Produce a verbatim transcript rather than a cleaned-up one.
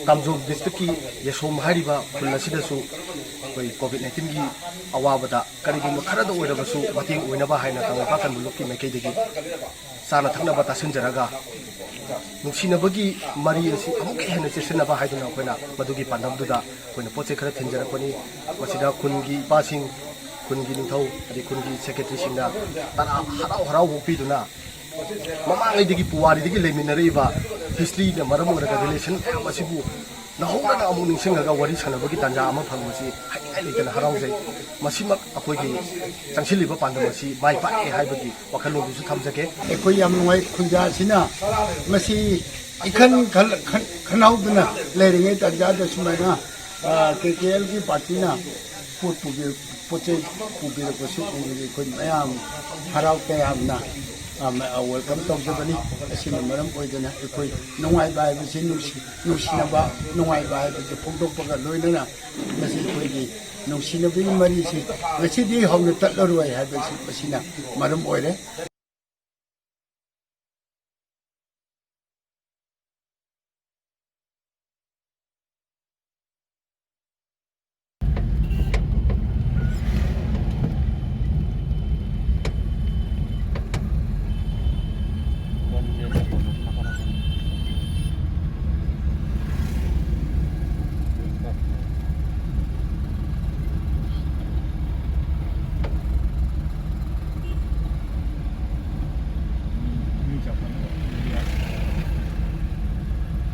ꯀꯥꯝꯖꯣꯡ ꯗꯤꯁꯇ꯭ꯔꯤꯛꯀꯤ ꯌꯦꯁꯣꯝ ꯍꯥꯏꯔꯤꯕ ꯈꯨꯜ ꯑꯁꯤꯗꯁꯨ ꯑꯩꯈꯣꯏ ꯀꯣꯚꯤꯗ ꯅꯥꯏꯟꯇꯤꯟꯒꯤ ꯑꯋꯥꯕꯗ ꯀꯔꯤꯒꯨꯝꯕ ꯈꯔꯗ ꯑꯣꯏꯔꯕꯁꯨ ꯃꯇꯦꯡ ꯑꯣꯏꯅꯕ ꯍꯥꯏꯅ ꯀꯪꯂꯩꯄꯥꯛ ꯀꯟꯕ ꯂꯨꯞꯀꯤ ꯃꯥꯏꯀꯩꯗꯒꯤ ꯆꯥꯅ ꯊꯛꯅꯕ ꯇꯥꯁꯤꯟꯖꯔꯒ ꯅꯨꯡꯁꯤꯅꯕꯒꯤ ꯃꯔꯤ ꯑꯁꯤ ꯑꯃꯨꯛꯀ ꯍꯦꯟꯅ ꯆꯦꯠꯁꯤꯟꯅꯕ ꯍꯥꯏꯗꯨꯅ ꯑꯩꯈꯣꯏꯅ ꯃꯗꯨꯒꯤ ꯄꯥꯟꯗꯝꯗꯨꯗ ꯑꯩꯈꯣꯏꯅ ꯄꯣꯠ ꯆꯩ ꯈꯔ ꯊꯤꯟꯖꯔꯛꯄꯅꯤ꯫ ꯃꯁꯤꯗ ꯈꯨꯟꯒꯤ ꯏꯄꯥꯁꯤꯡ, ꯈꯨꯟꯒꯤ ꯅꯤꯡꯊꯧ ꯑꯗꯩ ꯈꯨꯟꯒꯤ ꯁꯦꯀ꯭ꯔꯦꯇꯔꯤꯁꯤꯡꯅ ꯇꯔꯥ ꯍꯔꯥꯎ ꯍꯔꯥꯎ ꯑꯣꯛꯄꯤꯗꯨꯅ ꯃꯃꯥꯡꯉꯩꯗꯒꯤ ꯄꯨꯋꯥꯔꯤꯗꯒꯤ ꯂꯩꯃꯤꯟꯅꯔꯛꯏꯕ ꯍꯤꯁꯇ꯭ꯔꯤꯅ ꯃꯔꯝ ꯑꯣꯏꯔꯒ ꯔꯤꯂꯦꯁꯟ ꯃꯌꯥꯝ ꯑꯁꯤꯕꯨ ꯅꯧꯍꯧꯅꯅ ꯑꯃꯨꯛ ꯅꯤꯡꯁꯤꯡꯉꯒ ꯋꯥꯔꯤ ꯁꯥꯟꯅꯕꯒꯤ ꯇꯥꯟꯖꯥ ꯑꯃ ꯐꯪꯕꯁꯤ ꯍꯥꯏꯅꯤꯡꯉꯥꯏ ꯂꯩꯇꯅ ꯍꯔꯥꯎꯖꯩ꯫ ꯃꯁꯤꯃꯛ ꯑꯩꯈꯣꯏꯒꯤ ꯆꯪꯁꯤꯜꯂꯤꯕ ꯄꯥꯟꯗꯝ ꯑꯁꯤ ꯃꯥꯏ ꯄꯥꯛꯑꯦ ꯍꯥꯏꯕꯒꯤ ꯋꯥꯈꯜꯂꯣꯟꯗꯨꯁꯨ ꯊꯝꯖꯒꯦ꯫ ꯑꯩꯈꯣꯏ ꯌꯥꯝ ꯅꯨꯡꯉꯥꯏ꯫ ꯈꯨꯟꯖꯥ ꯑꯁꯤꯅ ꯃꯁꯤ ꯏꯈꯟ ꯈꯜ-, ꯈꯟ-, ꯈꯟꯍꯧꯗꯅ ꯂꯩꯔꯤꯉꯩ ꯇꯥꯟꯖꯥꯗ ꯁꯨꯃꯥꯏꯅ, ꯑ, ꯀꯦ ꯀꯦ ꯑꯦꯜꯒꯤ ꯄꯥꯔꯇꯤꯅ ꯄꯣꯠ ꯄꯨꯕꯤꯔꯛ-, ꯄꯣꯠ ꯆꯩ ꯄꯨꯕꯤꯔꯛꯄꯁꯤ ꯎꯕꯗ ꯑꯩꯈꯣꯏ ꯃꯌꯥꯝ ꯍꯔꯥꯎ ꯇꯌꯥꯝꯅ, ꯑ, ꯃ-, ꯑ, ꯋꯦꯜꯀꯝ ꯇꯧꯖꯕꯅꯤ꯫ ꯑꯁꯤꯅ ꯃꯔꯝ ꯑꯣꯏꯗꯅ ꯑꯩꯈꯣꯏ ꯅꯨꯡꯉꯥꯏꯕ ꯍꯥꯏꯕꯁꯤ ꯅꯨꯡꯁꯤ-, ꯅꯨꯡꯁꯤꯅꯕ, ꯅꯨꯡꯉꯥꯏꯕ ꯍꯥꯏꯕꯁꯤ ꯐꯣꯡꯗꯣꯛꯄꯒ ꯂꯣꯏꯅꯅ ꯃꯁꯤ ꯑꯩꯈꯣꯏꯒꯤ ꯅꯨꯡꯁꯤꯅꯕꯒꯤ ꯃꯔꯤꯁꯤ ꯉꯁꯤꯗꯤ ꯍꯧꯅ ꯇꯠꯂꯔꯣꯏ ꯍꯥꯏꯕꯁꯤ ꯃꯁꯤꯅ ꯃꯔꯝ ꯑꯣꯏꯔꯦ꯫